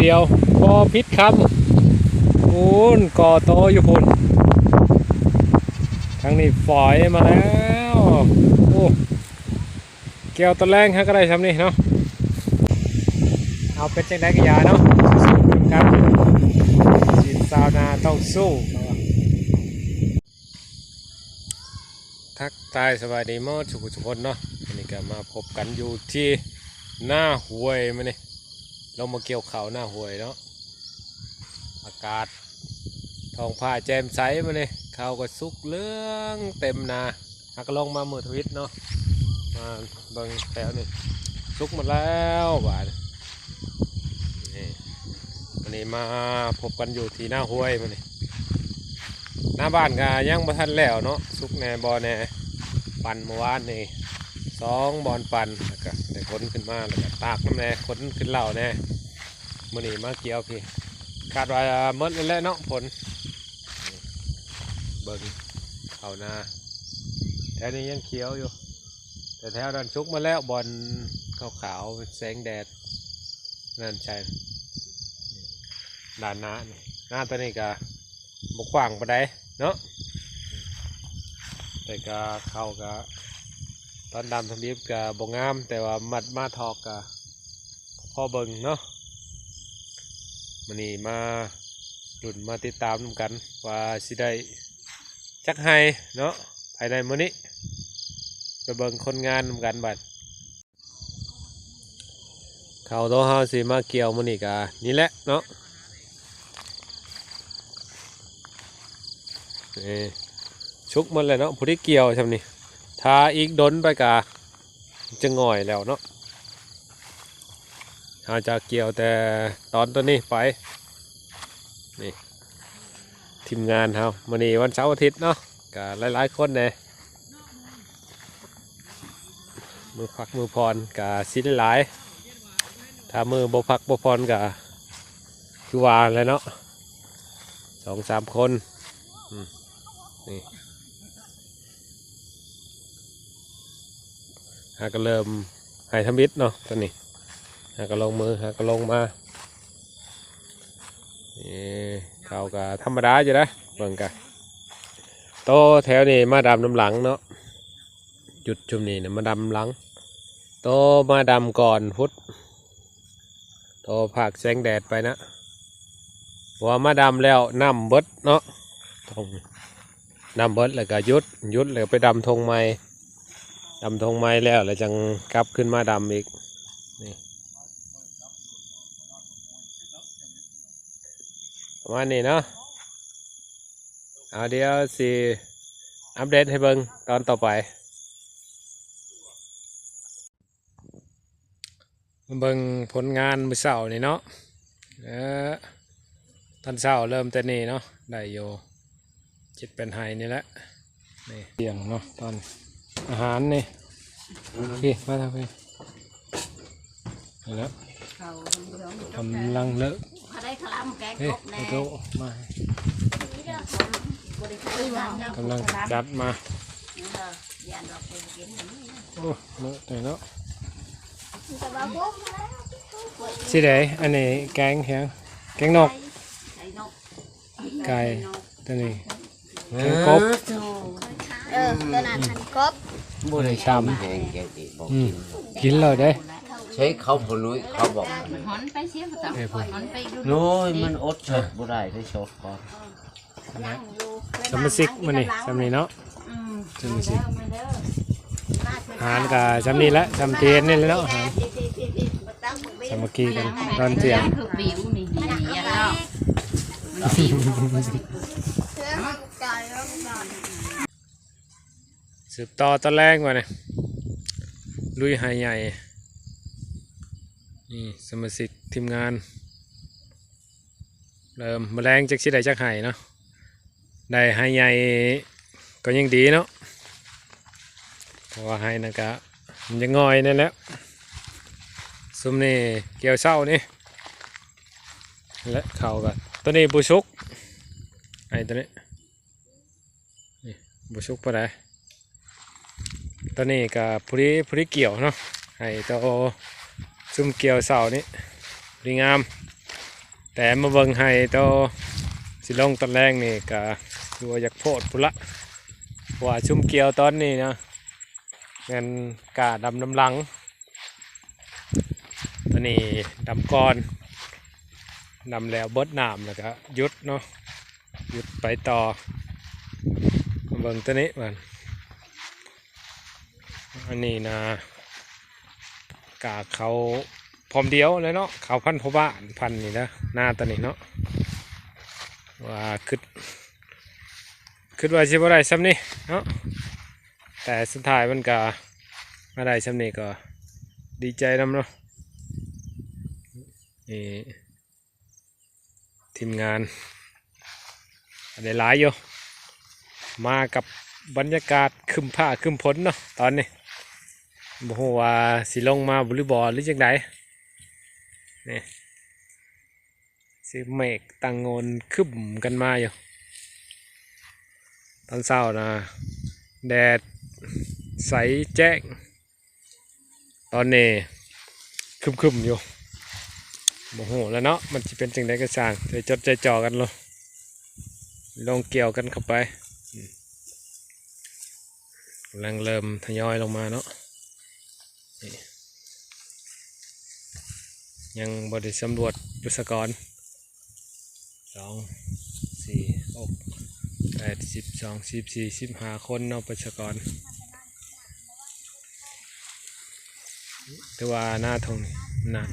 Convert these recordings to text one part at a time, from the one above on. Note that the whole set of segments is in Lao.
ດຽວບໍ່ຜິດຄຳ ພຸ້ນ ກໍໂຕຢູ່ພຸ້ນ ທາງນີ້ຝອຍມາແລ້ວ. ໂອ້ ກ່ຽວຕອນແລງຫາກໍໄດ້ຊ່ຳນີ້ເນາະ. ເອົາ ເປັນຈັ່ງໃດກໍຢ່າເນາະ ສູ້ໆກັນ ຊີວິດຊາວນາຕ້ອງສູ້. ທັກທາຍສະບາຍດີໝົດທຸກຜູ້ທຸກຄົນເນາະ. ມື້ນີ້ກໍມາພົບກັນຢູ່ທີ່ນາຫ້ວຍມື້ນີ້ ລົງມາກ່ຽວເຂົ້ານາຫ້ວຍເນາະ. ອາກາດ ທ້ອງຟ້າແຈ່ມໃສມື້ນີ້ ເຂົ້າກໍສຸກເຫຼືອງເຕັມນາ. ຫາກໍລົງມາມື້ທຳອິດເນາະ ມາເບິ່ງແຖວນີ້ ສຸກໝົດແລ້ວບາດນີ້. ມື້ນີ້ມາພົບກັນຢູ່ທີ່ນາຫ້ວຍມື້ນີ້. ໜ້າບ້ານກໍຍັງບໍ່ທັນແລ້ວເນາະ ສຸກແດ່ບໍ່ແດ່. ປັ່ນມື້ວານນີ້ສອງບ່ອນປັ່ນ ແລ້ວກໍໄດ້ຂົນຂຶ້ນມາ ແລ້ວກໍຕາກນຳແດ່ ຂົນຂຶ້ນເລົ້າແດ່. ມື້ນີ້ມາກ່ຽວພີ້ ຄາດວ່າໝົດແລ້ວແຫຼະເນາະ ຝົນ. ເບິ່ງເຂົ້ານາ ແຖວນີ້ຍັງຂຽວຢູ່ ແຕ່ແຖວນັ້ນສຸກໝົດແລ້ວ ບ່ອນຂາວໆ ແສງແດດນັ້ນໃສ່ ດ້ານໜ້ານີ້. ນາຕົວນີ້ກໍບໍ່ກວ້າງປານໃດເນາະ ແຕ່ກໍເຂົ້າກໍ ຕອນດຳທຳອິດກໍບໍ່ງາມ ແຕ່ວ່າມັດມາຖອກກໍພໍເບິ່ງເນາະ. ມື້ນີ້ມາລຸ້ນມາຕິດຕາມນຳກັນວ່າຊິໄດ້ຈັກໄຮ່ເນາະ ພາຍໃນມື້ນີ້ ໄປເບິ່ງຄົນງານນຳກັນບັດ. ເຂົ້າໂຕເຮົາຊິມາກ່ຽວມື້ນີ້ກະນີ້ແຫຼະເນາະ ນີ້ ສຸກໝົດແລ້ວເນາະ ພໍດີກ່ຽວຊ່ຳນີ້ ຖ້າອີກດົນໄປກະຈະງ່ອຍແລ້ວເນາະ. ເຮົາຈະກ່ຽວແຕ່ຕອນໂຕນີ້ໄປ ນີ້ ທີມງານເຮົາ ມື້ນີ້ວັນເສົາອາທິດເນາະ ກະຫຼາຍໆຄົນແດ່. ມື້ພັກມື້ຜ່ອນກະຊິຫຼາຍໆ ຖ້າມື້ບໍ່ພັກບໍ່ຜ່ອນກະຄືວ່າແຫຼະເນາະ ສອງສາມຄົນ. ອືມ ນີ້ ຫາກໍເລີ່ມໃຫ້ທຳອິດເນາະ ຕອນນີ້ຫາກໍລົງມື ຫາກໍລົງມາ. ນີ້ ເຂົາກໍທຳມະດາຢູ່ເດ້ ເບິ່ງກະ ໂຕແຖວນີ້ມາດຳນຳຫຼັງເນາະ ຈຸດຈຸມນີ້ນະມາດຳຫຼັງ ໂຕມາດຳກ່ອນພຸ້ນ ໂຕພາກແສງແດດໄປນະ ເພາະວ່າມາດຳແລ້ວນ້ຳເບິດເນາະ ນ້ຳເບິດແລ້ວກໍຢຸດ ຢຸດແລ້ວໄປດຳທົ່ງໃໝ່ ດຳທົ່ງໃໝ່ແລ້ວ ແລ້ວຈັ່ງກັບຂຶ້ນມາດຳອີກ ນີ້ ປະມານນີ້ເນາະ. ເອົາ ດຽວຊິອັບເດດໃຫ້ເບິ່ງຕອນຕໍ່ໄປ ມາເບິ່ງຜົນງານມື້ເຊົ້ານີ້ເນາະ. ເອີ ຕອນເຊົ້າເລີ່ມແຕ່ນີ້ເນາະ ໄດ້ຢູ່ເຈັດແປດໄຮ່ນີ້ແຫຼະ ນີ້ ທ່ຽງເນາະ ຕອນອາຫານນີ້ ພີ້ ມາທາງພີ້ ນີ້ແຫຼະ ກຳລັງເລີະ ເອີ ມາ ກຳລັງຈັດມາ ໂອ້ ເລີະແຕ່ເນາະ. ຊິໄດ້ ອັນນີ້ແກງຫຍັງ ແກງນົກ ໄກ່ ຕົວນີ້ແກງກົບ ເອີ ຕົວນັ້ນຫັ້ນກົບ ບໍ່ໄດ້ຕຳແຮງແກງອີກບໍ່ ອືມ ກິນ ກິນເລີຍເດ້ ໃຊ້ເຂົ້າຜູ້ນ້ອຍເຂົາບອກ ເອີ ໂອ້ຍ ມັນອົດສົດບໍ່ໄດ້ເດ້ ສົດກ່ອນ. ສະມາຊິກມື້ນີ້ຊ່ຳນີ້ເນາະ ອືມ ສະມາຊິກ ອາຫານກະຊ່ຳນີ້ແຫຼະ ຊ່ຳທີ່ເຫັນນີ້ແຫຼະເນາະ ອາຫານ ສາມັກຄີກັນຕອນທ່ຽງ ສືບຕໍ່ຕອນແລງບາດນີ້ ລຸຍໄຮ່ໃຫຍ່ ນີ້ສະມາຊິກທີມງານ ເລີ່ມ ມື້ແລງຈັກຊິໄດ້ຈັກໄຮ່ເນາະ ໄດ້ໄຮ່ໃຫຍ່ກໍຍັງດີເນາະ ເພາະວ່າໄຮ່ນັ້ນກະມັນຍັງງ່ອຍແນ່ແຫຼະ. ຊຸມນີ້ກ່ຽວເຊົ້ານີ້ ແລະ ເຂົ້າກະ ໂຕນີ້ບໍ່ສຸກ ໄອ້ໂຕນີ້ ນີ້ ບໍ່ສຸກປານໃດ ຕອນນີ້ກະພໍດີ ພໍດີກ່ຽວເນາະ ໃຫ້ໂຕຊຸມກ່ຽວເຊົ້ານີ້ ດີງາມ ແຕ່ມາເບິ່ງໄຮ່ໂຕຊິລົງຕອນແລງນີ້ກະຄືວ່າຢາກໂພດພຸ້ນລະ ເພາະວ່າຊຸມກ່ຽວຕອນນີ້ນະ ແມ່ນກ້າດຳນຳຫຼັງ. ໂຕນີ້ດຳກ່ອນ ດຳແລ້ວເບິດນ້ຳແລ້ວກະຢຸດເນາະ ຢຸດໄປຕໍ່. ມາເບິ່ງໂຕນີ້ບາດ ອັນນີ້ນາ ກະເຂົ້າພ້ອມດຽວແຫຼະເນາະ ເຂົ້າພັນພໍ່ບ້ານ ພັນນີ້ນະ ນາໂຕນີ້ເນາະ ວ່າຄຶດ ຄຶດວ່າຊິບໍ່ໄດ້ຊ່ຳນີ້ເນາະ ແຕ່ສຸດທ້າຍມັນກະມາໄດ້ຊ່ຳນີ້ກໍດີໃຈນຳເນາະ. ນີ້ ທີມງານໄດ້ຫຼາຍຢູ່ ມາກັບບັນຍາກາດຄຶ້ມຟ້າຄຶ້ມຝົນເນາະ ຕອນນີ້ບໍ່ຮູ້ວ່າຊິລົງມາບໍ່ ຫຼືບໍ່ ຫຼືຈັ່ງໃດ. ນີ້ ເສຍງເມກຕັ້ງໂງນຄຶ້ມກັນມາຢູ່ ຕອນເຊົ້ານະ ແດດໃສແຈ້ງ. ຕອນນີ້ຄຶ້ມໆຢູ່ ບໍ່ຮູ້ແລ້ວເນາະ ມັນຊິເປັນຈັ່ງໃດກໍຊ່າງ ໃຈຈົດໃຈຈໍ່ກັນໂລດ ລົງກ່ຽວກັນເຂົ້າໄປ. ອືມ ກຳລັງເລີ່ມທະຍອຍລົງມາເນາະ ນີ້ ຍັງບໍ່ໄດ້ສຳຫຼວດປະຊາກອນ. ສອງ ສີ່ ຫົກ ແປດ ສິບ ສອງ ສິບ ສີ່ ສິບຫ້າຄົນເນາະ ປະຊາກອນ ຖືວ່າໜ້າທົ່ງນີ້ນະ.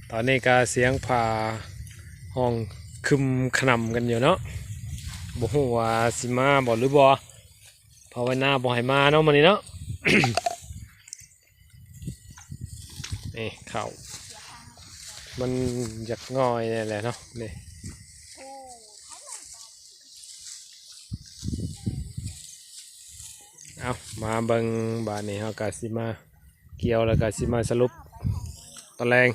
ຕອນນີ້ກະສຽງຟ້າຮ້ອງຄຶມຂະໜ່ຳກັນຢູ່ເນາະ ບໍ່ຮູ້ວ່າຊິມາບໍ່ ຫຼືບໍ່ ພາວະນາບໍ່ໃຫ້ມາເນາະ ມື້ນີ້ເນາະ. ນີ້ເຂົ້າ ມັນຢາກງ່ອຍແດ່ແຫຼະເນາະ ນີ້. ເອົາ ມາເບິ່ງ ບາດນີ້ເຮົາກະຊິມາກ່ຽວ ແລ້ວກະຊິມາສະຫຼຸບຕອນແລງ.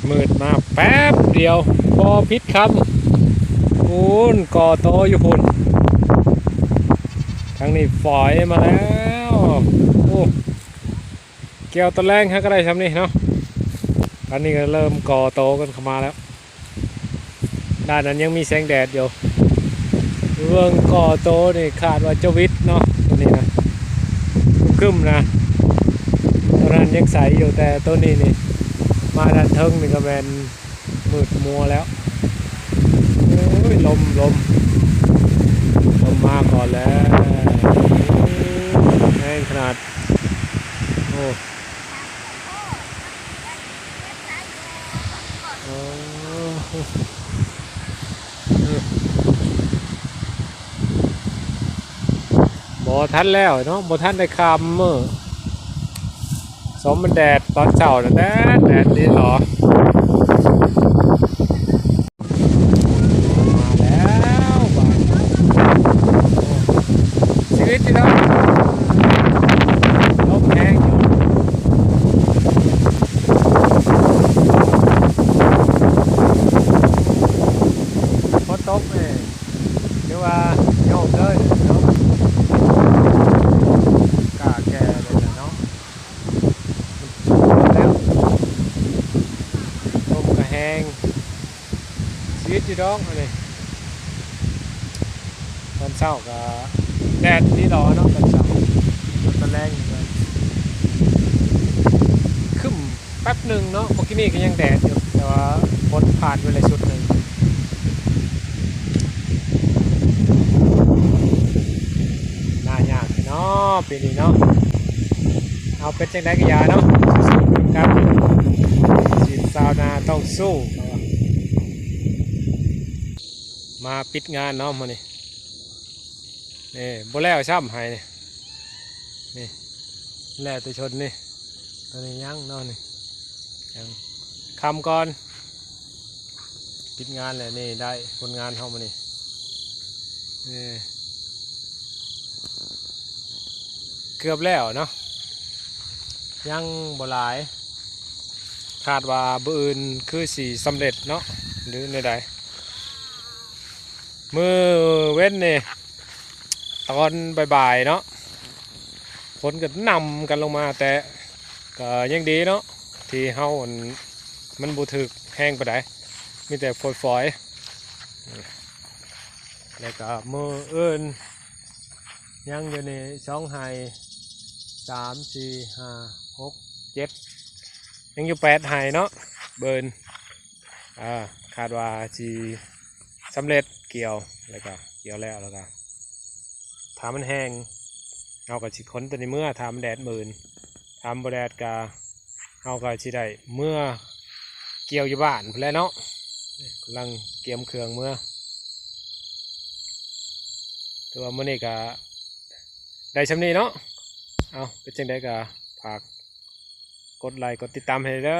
ມືດມາແປັບດຽວ ບໍ່ຜິດຄຳ ພຸ້ນ ກໍ່ໂຕຢູ່ພຸ້ນ ທາງນີ້ຝອຍມາແລ້ວ. ໂອ້ ກ່ຽວຕອນແລງຫາກະໄດ້ຊ່ຳນີ້ເນາະ ອັນນີ້ກະເລີ່ມກໍ່ໂຕກັນເຂົ້າມາແລ້ວ. ດ້ານນັ້ນຍັງມີແສງແດດຢູ່ ເບິ່ງກໍ່ໂຕນີ້ຄາດວ່າຈະຫວິດເນາະ ໂຕນີ້ນະ ຄຶ້ມໆນະ ໂຕນັ້ນຍັງໃສຢູ່ ແຕ່ໂຕນີ້ນີ້ ມາດ້ານເທິງນີ້ກະແມ່ນມືດມົວແລ້ວ. ໂອ້ຍ ລົມ ລົມ ລົມມາກ່ອນແລ້ວ ແຮງຂະໜາດ ໂອ້. ບໍ່ທັນແລ້ວເນາະ ບໍ່ທັນໄດ້ຂ້າມມື້ ສົມມັນແດດຕອນເຊົ້ານະ ແດດ ແດດດີຫຼໍ. ມາແລ້ວບາດນີ້ ຊີວິດຢູ່ເນາະ ລົມແຮງຢູ່ ຝົນຕົກນີ້ ຖືວ່າໂຍກເລີຍເນາະ ກ້າແກ່ເລີຍເນາະ. ແລ້ວ ລົມກະແຮງ ຊີວິດຢູ່ດອກ ອັນນີ້ ຕອນເຊົ້າກະແດດດີຫຼໍເນາະ ຕອນເຊົ້າ ຕອນແລງກະຄຶ້ມແປັບໜຶ່ງເນາະ ມື້ກີ້ນີ້ກະຍັງແດດຢູ່ ແຕ່ວ່າຝົນພາດໄປແລ້ວຊຸດໜຶ່ງ. ໜ້າຍາກເນາະ ປີນີ້ເນາະ ເອົາ ເປັນຈັ່ງໃດກະຢ່າເນາະ ສູ້ໆກັນ ຊີບຊາວນາຕ້ອງສູ້. ມາປິດງານເນາະມື້ນີ້ ນີ້ ບໍ່ແລ້ວຊ້ຳໄຮ່ນີ້ ນີ້ ແລ້ວແຕ່ຊົນນີ້ ໂຕນີ້ຍັງເນາະ ນີ້ ຍັງ ຄ່ຳກ່ອນ ປິດງານແລ້ວນີ້ ໄດ້ຜົນງານເຮົາມື້ນີ້ ເອີ ເກືອບແລ້ວເນາະ ຍັງບໍ່ຫຼາຍ ຄາດວ່າມື້ອື່ນຄືຊິສຳເລັດເນາະ ຫຼືແນວໃດ. ມື້ເວັນນີ້ ຕອນບ່າຍໆເນາະ ຝົນກະນຳກັນລົງມາ ແຕ່ກະຍັງດີເນາະ ທີ່ເຮົາອັນ ມັນບໍ່ຖືກແຮງປານໃດ ມີແຕ່ຝອຍໆ ແລ້ວກໍມື້ອື່ນ ຍັງຢູ່ນີ້ສອງໄຮ່ ສາມ ສີ່ ຫ້າ ຫົກ ເຈັດ ຍັງຢູ່ແປດໄຮ່ເນາະ ເບິ່ນ ອ່າ ຄາດວ່າຊິສຳເລັດກ່ຽວ ແລ້ວກໍກ່ຽວແລ້ວ ແລ້ວກໍ ຖ້າມັນແຫ້ງ ເຮົາກໍຊິຂົນຕົວນີ້ເມືອ ຖ້າມັນແດດມື້ອື່ນ ຖ້າມັນບໍ່ແດດກໍ ເຮົາກໍຊິໄດ້ເມືອກ່ຽວຢູ່ບ້ານພຸ້ນແຫຼະເນາະ ກຳລັງກຽມເຄື່ອງເມືອ ຖືວ່າມື້ນີ້ກໍໄດ້ຊ່ຳນີ້ເນາະ ເອົາ ເປັນຈັ່ງໃດກໍຝາກກົດໄລກົດຕິດຕາມໃຫ້ເດີ.